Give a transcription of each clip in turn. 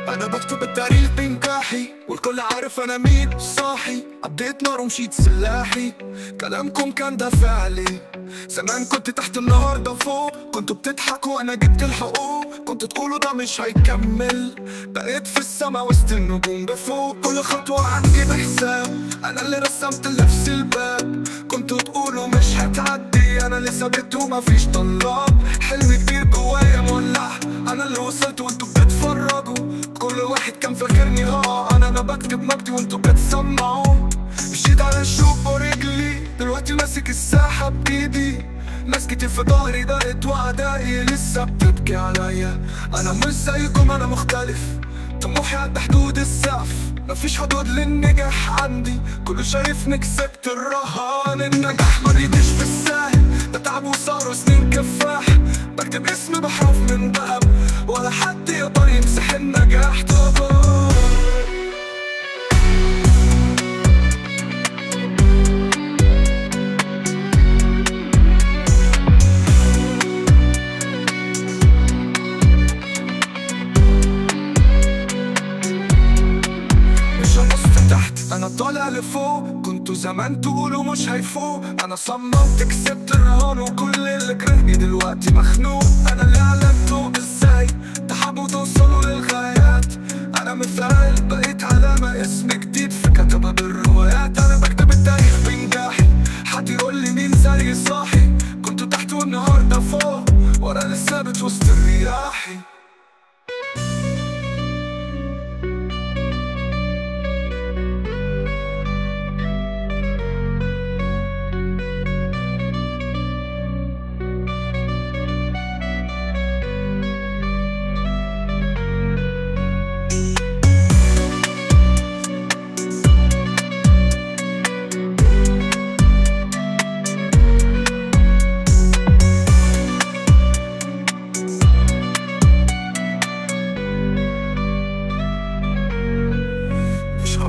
انا بكتب التاريخ بنجاحي، والكل عارف انا مين صاحي. عديت نار ومشيت سلاحي، كلامكم كان دافع لي. زمان كنت تحت، النهارده فوق. كنتوا بتضحكوا انا جبت الحقوق. كنتوا تقولوا ده مش هيكمل، بقيت في السما وسط النجوم بفوق. كل خطوة عندي بحساب، انا اللي رسمت لنفسي الباب. كنتوا تقولوا مش هتعدي، انا اللي ثبت ومفيش طلاب. حلم كبير جوايا مولع، انا اللي وصلت وانتوا بتتفرجوا. كل واحد كان فاكرني انا بكتب مجدي وانتوا بتسمعوا. مشيت على الشوك برجلي، دلوقتي ماسك الساحة بإيدي. ناس كتير في ظهري دقت وأعدائي لسه بتبكي عليا. أنا مش زيكم، أنا مختلف، طموحي عدى حدود السقف. مفيش حدود للنجاح عندي، كله شايفني كسبت الرهان. النجاح مريتش بالساهل، ده تعب وسهر وسنين كفاح. بكتب اسمي بحرف من ذهب، ولا حد يقدر يمسح النجاح. طبعا انا طالع لفوق، كنتوا زمان تقولوا مش هيفوق. انا صممت كسبت الرهان، وكل اللي كرهني دلوقتي مخنوق. انا اللي علمته ازاي تحبوا توصلوا للغايات. انا مثال بقيت علامة، اسم جديد في كتبة بالروايات. انا بكتب التاريخ بنجاحي، حد يقول لي مين زي صاحي. كنتوا تحت والنهارده فوق، وانا لسه ثابت وسط الرياحي.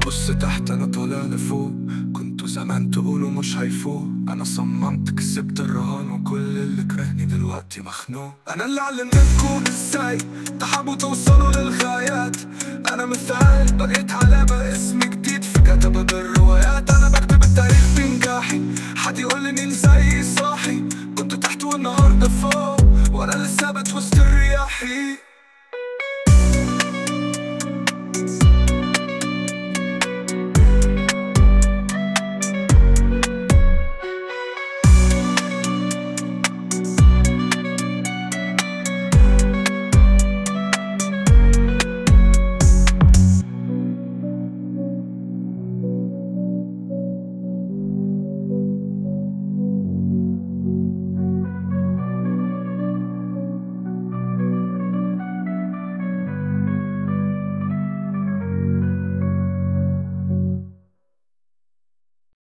بص تحت انا طالع لفوق، كنتوا زمان تقولوا مش هيفوق. انا صممت كسبت الرهان، وكل اللي كرهني دلوقتي مخنوق. انا اللي علمتكم ازاي تحبوا توصلوا للغايات. انا مثال بقيت علامة، اسم جديد في كتبة بالروايات. انا بكتب التاريخ بنجاحي، حد يقول لي مين زي صاحي. كنتوا تحت والنهارده فوق، وانا اللي ثابت وسط الرياحي.